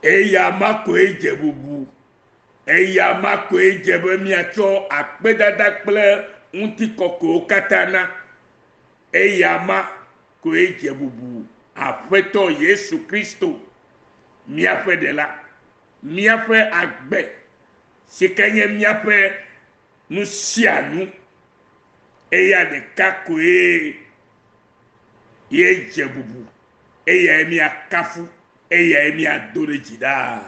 Eya ma koe dze bubu. Eya ma koe dze be míatsɔ akpedada kple ŋutikɔkɔewo katã na. Eya ma koe dze bubu Aƒetɔ Yesu Kristo, míaƒe Ɖela, míaƒe agbe si ke nye míaƒe nu sia nu. Eya ɖeka koe ye dze bubu, eyae míakafu, eyae míado ɖe dzi ɖaa.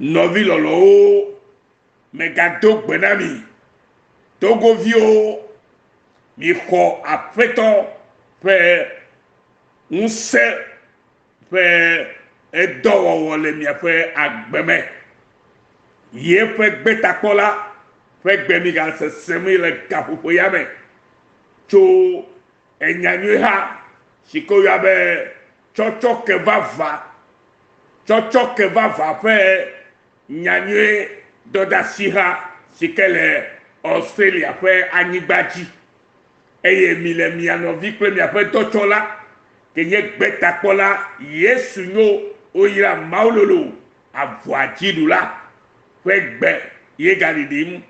Nɔvi lɔlɔ̃wo, megado gbe na mi, Togoviwo, mixɔ Aƒetɔ ƒe ŋusẽ ƒe edɔwɔwɔ le miaƒe agbe me. Yeƒe gbetakpɔla ƒe gbe migale sesem le gaƒoƒo ya me tso enyanyuiha si ke woyɔa be tsɔtsɔke vava, tsɔtsɔke vava ƒe nyanyui dɔdasiha si ke le Australia ƒe anyigba dzi. Eye mile mia nɔvi kple miaƒe dɔtsɔla, ke nye gbetakpɔla Yesu nyo woyra Mawu lolo avɔa dziɖula ƒe gbe ye gaɖiɖim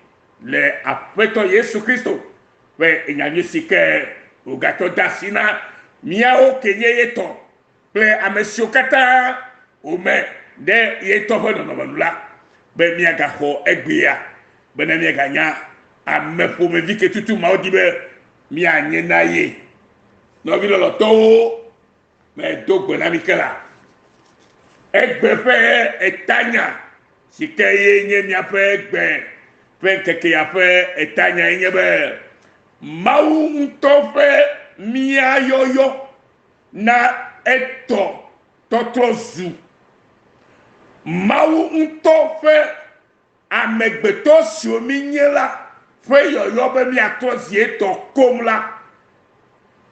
le Aƒetɔ Yesu Kristo ƒe nyanyui si ke wògatsɔ de asi na míawo ke nye ye tɔ kple ame siwo katã wòme ɖe ye ŋutɔ ƒe nɔnɔme nu la, be míagaxɔ egbea, bene míaganya ame ƒomevi ke tutu Mawu di be míanye na ye. Nɔvi lɔlɔ̃tɔwo, medo gbe na mi ke la, egbe ƒe etanya si ke ye nye míaƒe egbe ƒe ŋkekea ƒe etanya ye nye be Mawu ŋutɔ ƒe mía yɔyɔ na etɔ tɔtrɔ zu Mawu ŋutɔ ƒe amegbetɔ siwo míenye la ƒe yɔyɔ be míatrɔ zi etɔ koŋ la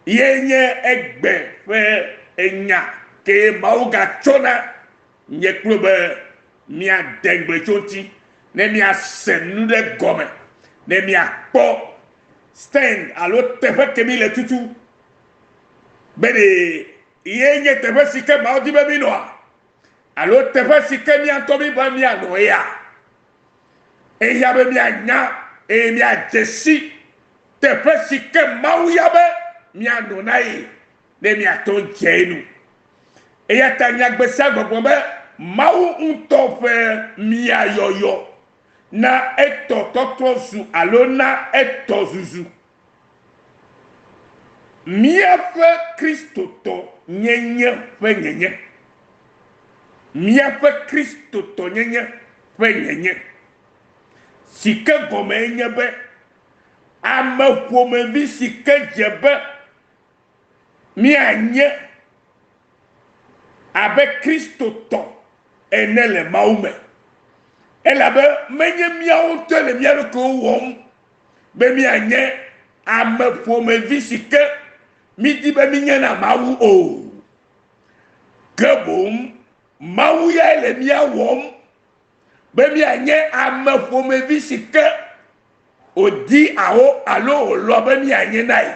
ye nye egbe ƒe enya ke Mawu gatsɔ na nye kple be míade ŋugble tso eŋuti, ne míase nu ɖe gɔme, ne míakpɔ stand alo teƒe ke míle tutu be ɖe ye nye teƒe si ke Mawu di be mínɔa, alo teƒe si ke mía ŋutɔ míbe míanɔ ya? Ehiã be míanya eye míadze si teƒe si ke Mawu ya be míanɔ na ye ne míate ŋu dze enu. Eya ta nyagbe sia gbɔgblɔ be Mawu ŋutɔ ƒe mía yɔyɔ na etɔ tɔtrɔ zu alo na etɔ zuzu. Míaƒe Kristotɔnyenye ƒe nyenye. Míaƒe Kristotɔnyenye ƒe nyenye si ke gɔmee nye be ame ƒomevi si ke dze be míanye abe Kristotɔ ene le Mawu me. Elabe menye míawo ŋutɔe le mía ɖokuiwo wɔm be míanye ame ƒomevi si ke mídi be mínye na Mawu o. Ke boŋ Mawu yae le mía wɔm be míanye ame ƒomevi si ke wòdi awo alo wòlɔ̃ be míanye na ye.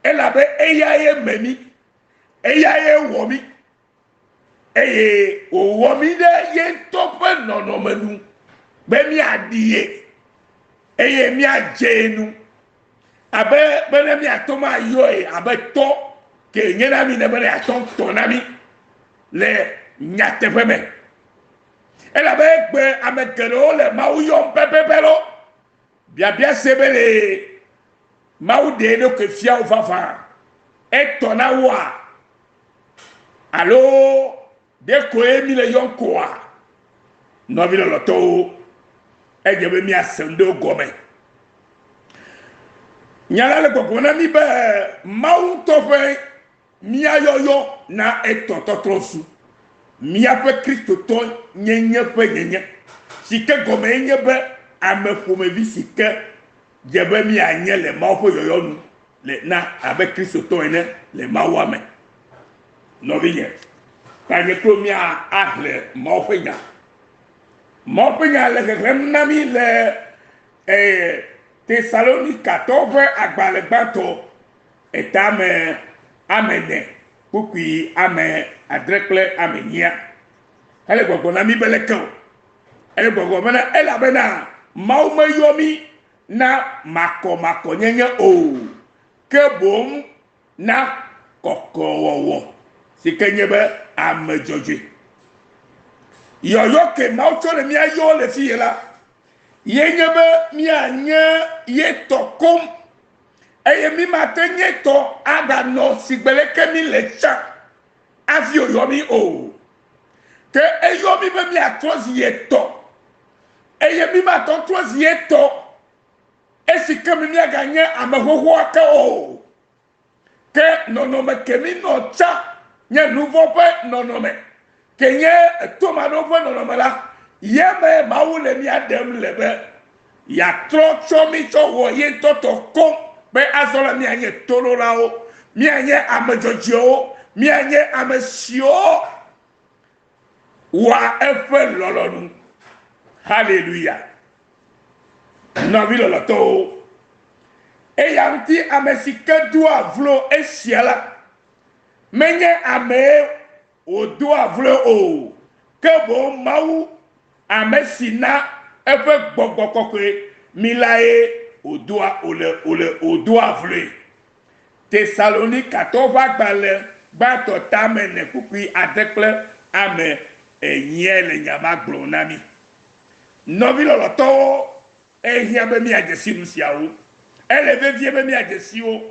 Elabe eyae me mí, eyae wɔ mí. Eye wòwɔ mí ɖe ye ŋutɔ ƒe nɔnɔme nu be míaɖi ye eye míadze ye nu abe bene míate ŋu ayɔe abe tɔ ke nye na mí ne bene yeatɔ tɔ na mí le nyateƒe me. Elabe egbe ame geɖewo le Mawu yɔm pɛpɛpɛ lɔ. Biabia se be le Mawu ɖe eɖokui fia wo vavã? Etɔ na woa? Alo ɖekoe míle yɔm koa? Nɔvi lɔlɔ̃tɔwo, edze be míase nu ɖewo gɔme. Nya la le gbɔgblɔm na mí be Mawu ŋutɔ ƒe mía yɔyɔ na etɔ tɔtrɔ zu míaƒe Kristotɔ nyenye ƒe nyenye, si ke gɔmee nye be ame ƒomevi si ke dze be míanye le Mawu ƒe yɔyɔ nu le na abe Kristotɔ ene le Mawua me. Nɔvinye, ta nye kple mía ahlẽ Mawu ƒe nya. Mawu ƒe nya le xexlẽm na mí le eh, Tesalonikatɔwo ƒe agbalẽ gbãtɔ etame ame ene kpukpui ame adre kple ame enyia. Ele gbɔgblɔ na mí be leke o. Ele gbɔgblɔ bena elabena Mawu meyɔ mí na makɔmakɔnyenye o, ke boŋ na kɔkɔwɔwɔ si ke nye be ame dzɔdzɔe. Yɔyɔ ke Mawu tsɔ le mía yɔ le fiye la, ye nye be míanye ye tɔ koŋ eye mí mate nye tɔ aganɔ sigbe leke mí le tsã hafi wòyɔ mí o. Ke eyɔ mí be míatrɔ zi ye tɔ eye mí mate trɔ zi ye tɔ esi ke mi míaganye ame xoxo ake o. Ke nɔnɔme ke mi nɔ tsã nye nuvɔ̃ ƒe nɔnɔme, ke nye tomaɖo ƒe nɔnɔme la, ye me Mawu le mía ɖem le be yeatrɔ tsɔ mí tsɔ wɔ ye ŋutɔ tɔ koŋ be azɔ la míanye toɖolawo, míanye ame dzɔdzɔewo, míanye ame siwo wɔa eƒe lɔlɔ̃nu. Haleluya! Nɔvi lɔlɔ̃tɔwo, eya ŋuti ame si ke doa vlo esia la, menye amee wòdoa vloe o, ke boŋ Mawu, ame si na eƒe gbɔgbɔ kɔkɔe mi lae wòdoa wòle wòle wòdoa vloe. Tesalonikatɔwo ƒe agbalẽ gbãtɔ tame ene kpukpui ade kple ame enyie le nya ma gblɔm na mí. Nɔvi lɔlɔ̃tɔwo, ehiã be míadze si nu siawo. Ele vevie be míadze si wo.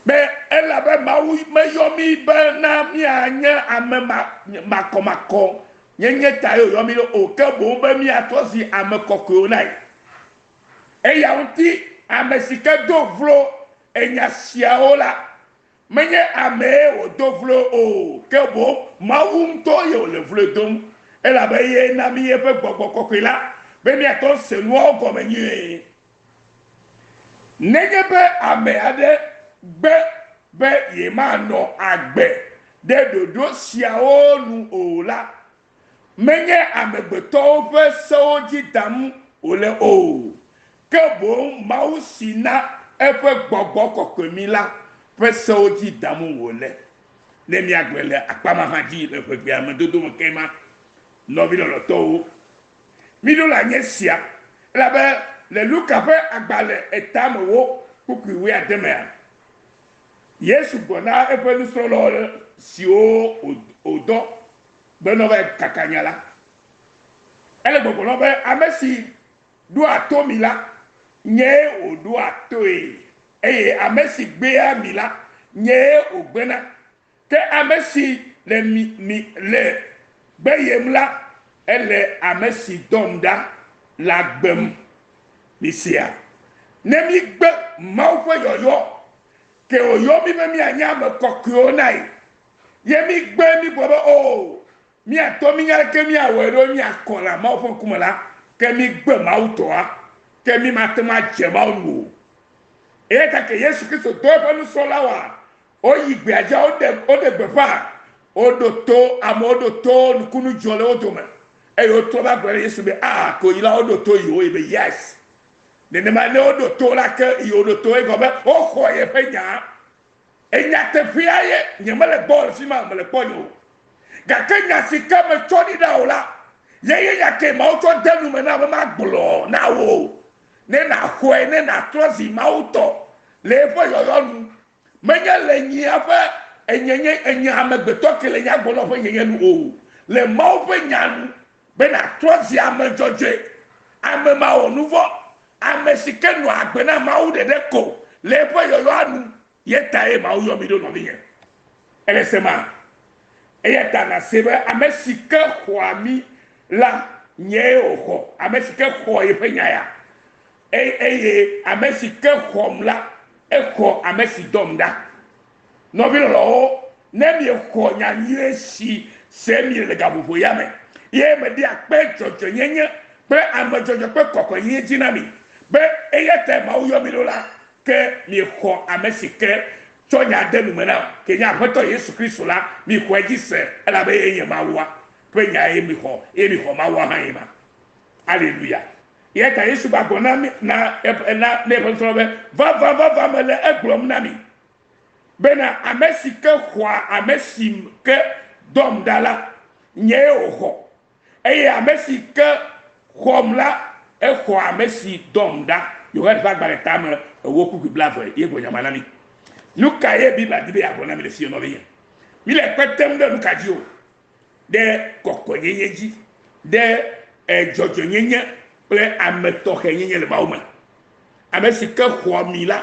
Be elabe Mawu meyɔ mí be na míanye ame makɔmakɔ nyenye tae wòyɔ mí ɖo o, ke boŋ be míatrɔ zi ame kɔkɔewo nae. Eya ŋuti ame si ke do vlo enya siawo la, menye amee wòdo vlo o, ke boŋ Mawu ŋutɔ ye wòle vloe dom, elabe eye na mí eƒe gbɔgbɔ kɔkɔe la, be míate ŋu se nuawo gɔme nyuie. Nenye be ame aɖe gbe be yemanɔ agbe ɖe ɖoɖo siawo nu o la, Menye amegbetɔwo ƒe sewo dzi dam wòle o, ke boŋ Mawu si na eƒe gbɔgbɔ kɔkɔe mí la ƒe sewo dzi dam wòle. Ne míagblɔe le akpa ma hã dzi le ʋegbea me dodo me ke ma, nɔvi lɔlɔ̃tɔwo, míɖo le anyi esia, elabe le Luka ƒe agbalẽ etame wo kpukpui wuiade mea, Yesu gblɔ na eƒe nusrɔ̃lawo siwo wòdɔ be ne wova kaka nya la, ele gbɔgblɔ na wo be ame si ɖoa to mi la, nyee wòɖoa toe, eye ame si gbea mi la, nyee wògbena. Ke ame si le mi, mi le gbeyem la, ele ame si dɔm ɖa la gbem. Misea? Ne mígbe Mawu ƒe yɔyɔ, ke wòyɔ mí be míanye ame kɔkɔewo nae, Ye mígbe mígblɔ be, Oo, míatɔ mínya leke míawɔe ɖo míakɔ le Mawu ƒe ŋkume la, ke mígbe Mawu tɔa, ke mímate ŋu adze Mawu nu o. Eya ta ke Yesu Kristo dɔ eƒe nusrɔ̃lawoa, woyi gbea dzi, woɖe woɖe gbeƒã, woɖo to amewo ɖo to nukunu dzɔ le wo dome. Eye wotrɔ va gblɔ na Yesu be, Ah, ko yi la woɖo to yewo yi be, Yes. Nenema ne woɖo to la ke yi woɖo to egɔme be woxɔ yeƒe nyaa. Enyateƒea ye, nyemele gbɔwò le fi ma o, mele kpɔnye o. Gake nya si ke metsɔ ɖi na wò la, ye nye nya ke Mawu tsɔ de nu me na be magblɔ na wò, ne nàxɔe, ne nàtrɔ zi Mawu tɔ le eƒe yɔyɔ nu. Menye le nyia ƒe enyenye, enye amegbetɔ ke le nya gblɔm ƒe nyenye nu o, le Mawu ƒe nya nu, be nàtrɔ zi ame dzɔdzɔe, ame mawɔ nuvɔ̃, Ame si ke nɔa agbe na Mawu ɖeɖe ko le eƒe yɔyɔa nu ye tae Mawu yɔ mí ɖo nɔvinye. Ele se ma? Eya ta nàse be ame si ke xɔa mí la, nyee wòxɔ, ame si ke xɔ yeƒe nya ya, eye ame si ke xɔm la, exɔ ame si dɔm ɖa. Nɔvi lɔlɔ̃wo, ne miexɔ nya nyui si sem miele le gaƒoƒo ya me, ye meɖea kpe dzɔdzɔenyenye kple ame dzɔdzɔe ƒe kɔkɔenyenye dzi na mi, be eya tae Mawu yɔ mi ɖo la, ke miexɔ ame si ke tsɔ nya de nu me na, ke nye Aƒetɔ Yesu Kristo la, mixɔe dzi se, elabe eye nye Mawua ƒe nya ye mixɔ, eye mixɔ Mawua hã ye ma. Aleluya. Eya ta Yesu gagblɔ na mi, na, na, na eƒe nusrɔ̃lawo be, Vavã, vavã mele egblɔm na mi bena ame si ke xɔa ame si ke dɔm ɖa la, nyee wòxɔ. Eye ame si ke xɔm la, exɔ ame si dɔm ɖa. Yohanes ƒe agbalẽ tame 40 kpukpui 20 ye gblɔ nya ma na mí. Nu ka ye Biblia di be yeagblɔ na mi le fiye nɔvinye? Mi le kpe tem ɖe nu ka dzi o? Ɖe kɔkɔenyenye dzi, ɖe dzɔdzɔenyenye kple ame tɔxɛnyenye le Mawu me. Ame si ke xɔa mi la,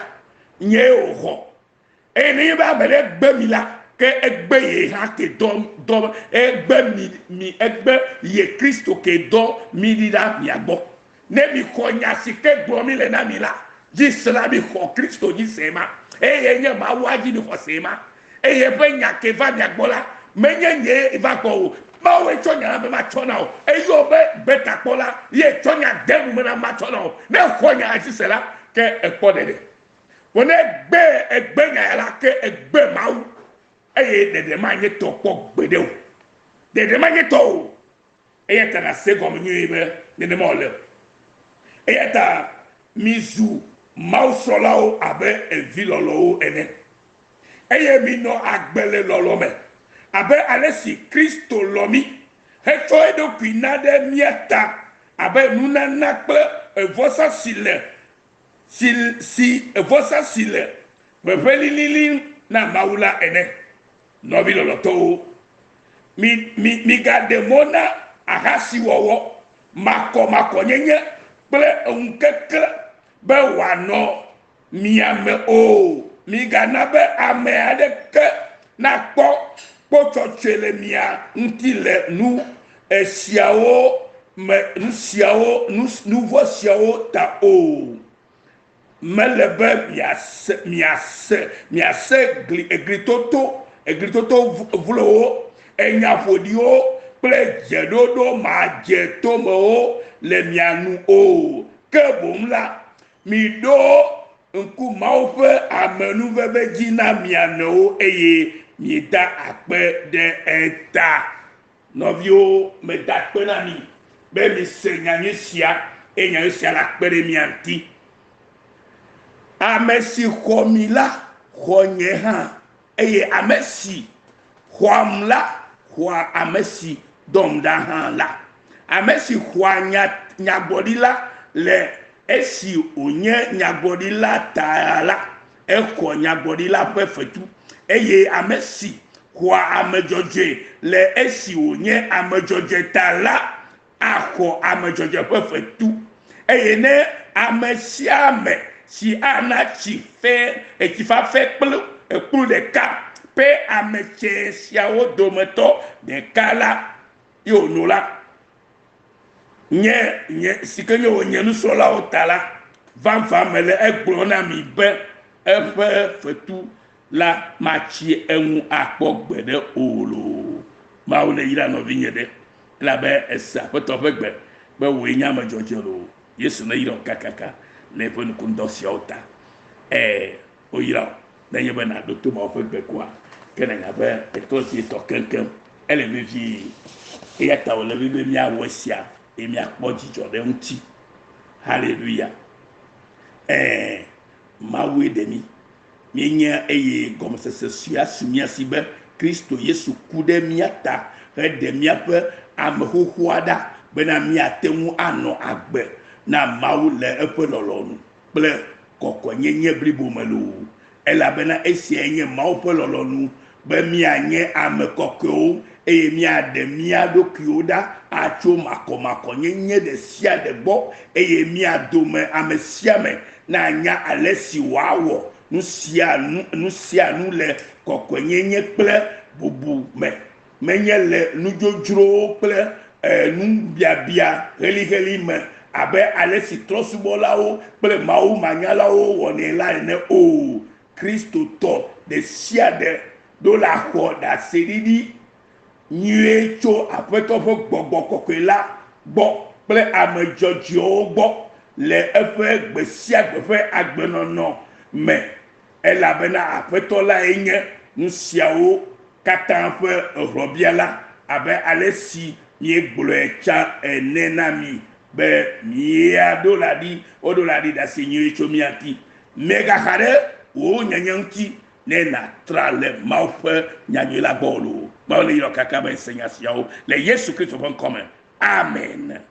nyee wòxɔ. Eye nenye be ame ɖe gbe mi la, ke egbe ye hã ke dɔ dɔ egbe mi mi egbe ye Kristo ke dɔ mi ɖi ɖa mia gbɔ. Ne mi xɔ nya si ke gblɔ mi le na mi la dzi se la, mi xɔ Kristo dzi se ma. Eye nye Mawua dzi mi xɔ se ma. Eye eƒe nya ke va mia gbɔ la, menye nye va gbɔ o. Mawue tsɔ nya la be matsɔ na wò. Eyɔ be gbetakpɔla ye tsɔ nya de nu me na matsɔ na wò. Ne exɔ nya dzi se la, ke ekpɔ ɖeɖe. Vɔ ne egbe egbe nya ya la, ke egbe Mawu. Eye ɖeɖe manye tɔ kpɔ gbeɖe o. Ɖeɖe manye tɔ o. Eya ta nàse gɔme nyuie be nenema wòle. Eya ta mizu Mawu srɔ̃lawo abe evi lɔlɔ̃wo ene, eye minɔ agbe le lɔlɔ̃ me, abe ale si Kristo lɔ̃ mí hetsɔ eɖokui na ɖe mía ta abe nunana kple vɔsa si le si si vɔsa si le ʋeʋẽ lilili na Mawu la ene. Nɔvi lɔlɔ̃tɔwo, mi mi migaɖe mɔ na ahasiwɔwɔ, makɔmakɔnyenye kple ŋukeklẽ be wòanɔ mia me o. Migana be ame aɖeke nakpɔ kpotsɔtsɔe le mia ŋuti le nu esiawo me nu siawo nu nu vɔ̃ siawo ta o. Mele be miase miase miase gli eglitoto eglitoto vlowo, enya ƒoɖiwo kple dzeɖoɖo madzetomewo le mia nu o. Ke boŋ la, miɖo ŋku Mawu ƒe amenuveve dzi na mia nɔewo eye mieda akpe ɖe eta. Nɔviwo, meda akpe na mi be mise nyanyui sia eye nyanyui sia le akpe ɖe mia ŋuti. Ame si xɔ mi la, xɔ nye hã eye ame si xɔam la, xɔa ame si dɔm ɖa hã la. Ame si xɔa nya nyagblɔɖila le esi wònye nyagblɔɖila ta la, exɔ nyagblɔɖila ƒe fetu, eye ame si xɔa ame dzɔdzɔe le esi wònye ame dzɔdzɔe ta la, axɔ ame dzɔdzɔe ƒe fetu. Eye ne ame sia ame si ana tsi fɛ, etsi fafɛ kple ekplu ɖeka pɛ ame tsɛ siawo dometɔ ɖeka la, ye wòno la, nye nye si ke nye wònye nusrɔ̃lawo ta la, vavã mele egblɔ na mi be eƒe fetu la matsi eŋu akpɔ gbeɖe o loo. Mawu neyra nɔvinye ɖe, elabe ese Aƒetɔ ƒe gbe be wòe nye ame dzɔdzɔe loo. Yesu neyra wò kakaka le eƒe nukundɔ siawo ta. Ɛ, woyra wò. Nenye be nàɖo to Mawu ƒe gbe koa, ke nànya be etrɔ zi etɔ keŋkeŋ. Ele vevie. Eya ta wòle be míawɔ esia eye míakpɔ dzidzɔ ɖe eŋuti. Haleluya. Ɛ, Mawue ɖe mí. Míenya eye gɔmesese sia su mía si be Kristo Yesu ku ɖe mía ta heɖe míaƒe ame xoxoa ɖa bena míate ŋu anɔ agbe na Mawu le eƒe lɔlɔ̃nu kple kɔkɔenyenye blibo me loo. Elabena esiae nye Mawu ƒe lɔlɔ̃nu be míanye ame kɔkɔewo eye míaɖe mía ɖokuiwo ɖa atso makɔmakɔnyenye ɖe sia ɖe gbɔ eye mía dome ame sia ame nanya ale si wòawɔ nu sia nu nu sia nu le kɔkɔenyenye kple bubu me, menye le nudzodzrowo kple nubiabia heliheli me abe ale si trɔ̃subɔlawo kple mawumanyalawo wɔnɛ la ene o. Kristotɔ ɖe sia ɖe ɖo la xɔ ɖaseɖiɖi nyuie tso Aƒetɔ ƒe gbɔgbɔ kɔkɔe la gbɔ kple ame dzɔdzɔewo gbɔ le eƒe gbe sia gbe ƒe agbenɔnɔ me, elabena Aƒetɔ lae nye nu siawo katã ƒe hlɔ̃biala, abe ale si míegblɔe tsã ene na mi be míaɖo la ɖi, woɖo la ɖi ɖase nyuie tso mía ŋuti. Mègaxa ɖe wò nyanya ŋuti ne nàtra le Mawu ƒe nyanyui la gbɔ o loo. Mawu neyra wò kaka be èse nya siawo le Yesu Kristo ƒe ŋkɔ me. Amen.